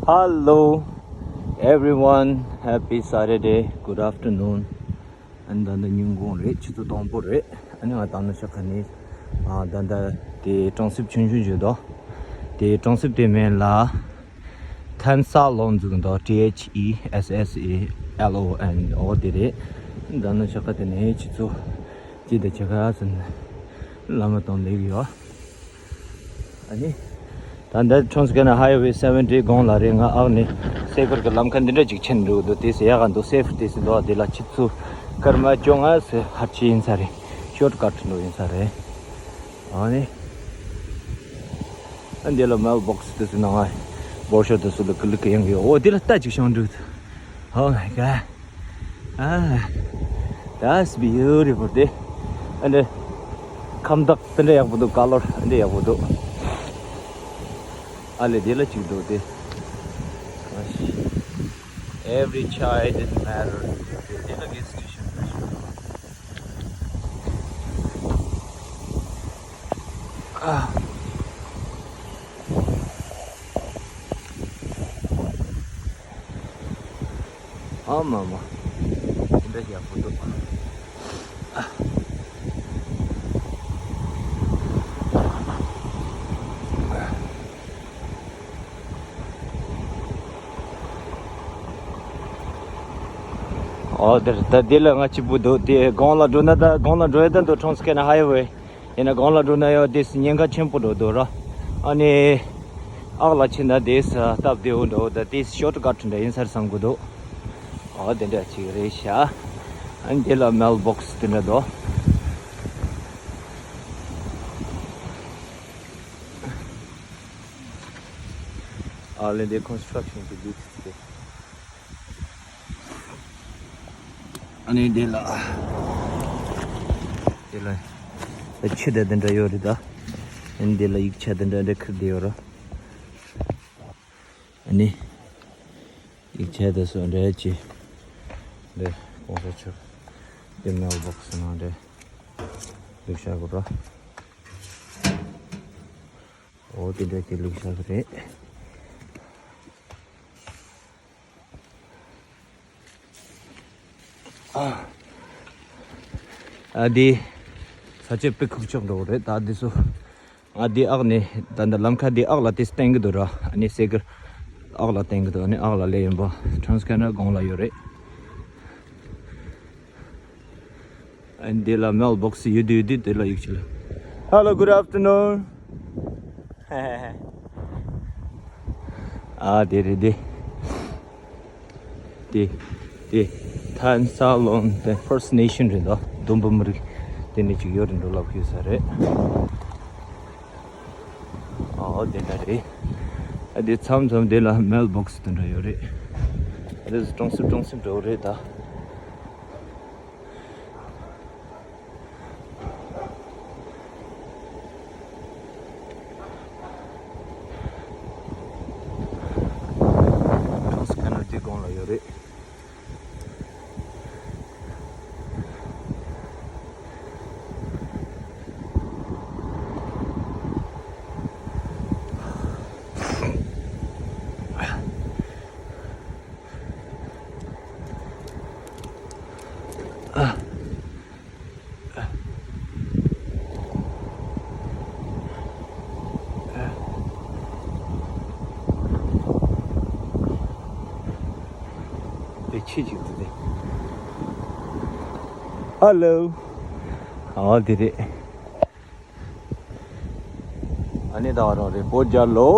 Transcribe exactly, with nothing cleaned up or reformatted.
Hello everyone, happy Saturday, good afternoon. ཨ་ནི་ད་ལྟ་ཉིན་གུང་རེད། ཆུ་ཚོད་དང་པོ་རེད། ཨ་ནི་ང་ད་ནི་ཤག་ཁ་ནི་ཨ་ད་ལྟ་དེ་གྲོང་གསེབ་ཆུང་ཆུང་ཞིག་འདུག་དེ་གྲོང་གསེབ་དེ་མིང་ལ་ཐན་ས་ལོན་ཟེར་གི་འདུག T H E S S A L O N འོ་དེ་རེད། ད་ནི་ཤག་ཁ་དེ་ནས་ཆུ་ཚོད་གཅིག་དང་ཕྱེད་ཀ་ཙམ་བླ་མ་དང་སླེབས་ཡོད། ཨ་ནི། ད་ལྟ་Trans Canada Highway seventy གོང་ལ་རེད། ང་ཨག་ནས་སེ་གར་གི་ལམ་ཁ་འདི་འདྲ་ཅིག་ཕྱིན་འགྲོ་འདུག་དེ་སེ་ཡག་ག་འདུག་སེ་ཕི་དེ་སེ་འདུག་དེ་ལ་ཆུ་ཚོད་སྐར་མ་བཅོ་ལྔ་སེ་ཧར་ཆི་ཡིན་ས་རེད། ཤོར་ཀ་ཊི་འགྲོ་ཡིན་ས་རེད། ཨ་ནི། ཨ་འདི་ལ་མེལ་བོག་སི་དེ་སེ་ནང་ང་འབོར་ཤོར་དེ་སུ་ལ་ཀི་ལི་ཀི་ཡང་གི་འོ་དེ་ལ་རྟ་ཅིག་ཤོང་འགྲོ་འདུག Oh my god. Ah, that's beautiful དེ། ཨ་འདྲ་ཁམས་དག་དེ་འདྲ་ཡག་པོ་འདུག་ཀ་ལོར་ཨ་འདྲ་ཡག་པོ་འདུག་ཨ་ལེ་དེ་ལ་ཅིག་འདུག་དེ། Every child in matter དེ་ལ་གེ་སི་ཊེ་ཤན། ཨ། ཨ་མ་མ། དེ་འདྲ་ཡག་པོ་འདུག་ཨོ་དེར་ད་དེ་ལ་ང་གཅིག་པུ་འདུག་དེ་གོང་ལ་འགྲོ་ན་ད་གོང་ལ་འགྲོ་ཡ་ད་འདུག Trans Canada Highway ཡིན་ན་གོང་ལ་འགྲོ་ན་ཡང་དེ་ཉེན་ཁ་ཆེན་པོ་འགྲོ་འདུག་ར། ཨ་ནི་ཨག་ལ་ཕྱིན་ན་དེ་སྟབས་བདེ་བོ་འགྲོ་ད་དེ་ཤོར་ཀ་ཊི་འདྲ་ཡིན་ས་རེད་བསམ་གི་འདུག་ཨོ་དེ་འདྲ་ཅིག་རེད་ཤག་ཨ་ནི་དེ་ལ་མེལ་བོག་སི་དེ་འདྲ་འདུག་ཨ་ལེ་དེ་ཀོན་སི་ཊྲག་ཤན་གྱི་ལུགས་དེ། ཨ་ནི་དེ་ལ། དེ་ལ། ཆུ་དེ་འདི་འདྲ་ཡོད་རེད་ད། ཨ་ནི་དེ་ལ་ཡིག་ཆ་དེ་འདྲ་འདྲ་ཁུར་དེ་ཡོད་ར། ཨ་ནི། ཡིག་ཆ་དེ་སོ་འདྲ་ཅི། འདི་གོང་ས་ཆུ། འདི་མེལ་བོག་སི་ནང་འདྲ། ཡིག་ཆ་གོ་ར། འོ་དེ་འདྲ་དེ་ལུགས་ཤག་རེད། ཨ། ཨ་དེ། ས་ཆ་དཔེ་ཁུག་ཀྱོག་འགྲོ་གི་རེད་ད་དེ་སུ། ང་དེ་ཨག་ནས་ད་ལྟ་ལམ་ཁ་དེ་ཨག་ལ་དེ་བསྟན་གི་འདུག་ར། ཨ་ནི་སེ་གར་ཨག་ལ་བསྟན་གི་འདུག་ཨ་ནི་ཨག་ལ་སླེབས་ཡིན་པ། Trans Canada གོང་ལ་ཡོད་རེད། ཨ་འདི་ལ་མེལ་བོག་སི་ཡོད་དུས་ཡོད་དུས་དེ་ལ་ཡིག་ཆ་ལ། Hello, good afternoon. ཨ་དེ་རེད་དེ། དེ། དེ། ཐན་ས་ལོན་དེ་First Nation རེད་དོ། ལྡུམ་བུ་མི་རིགས་དེ་ནས་ཅིག་ཡོད་རེད་འགྲོ་ལབ་ཤེས་ས་རེད། ཨོ་དེ་འདྲ་རེད། ཨ་དེ་མཚམས་མཚམས་དེ་ལ་མེལ་བོག་སི་དེ་འདྲ་ཡོད་རེད། ཨ་དེ་གྲོང་གསེབ་གྲོང་གསེབ་འགྲོ་རེད་ད། Trans Canada དེ་གོང་ལ་ཡོད་རེད། དེ་ཆི་ཅིག་འདུག་དེ། Hello. ཨོ་དེ་རེད། ཨ་ནི་ད་བ་རང་རེད་བོད་རྒྱལ་ལོ།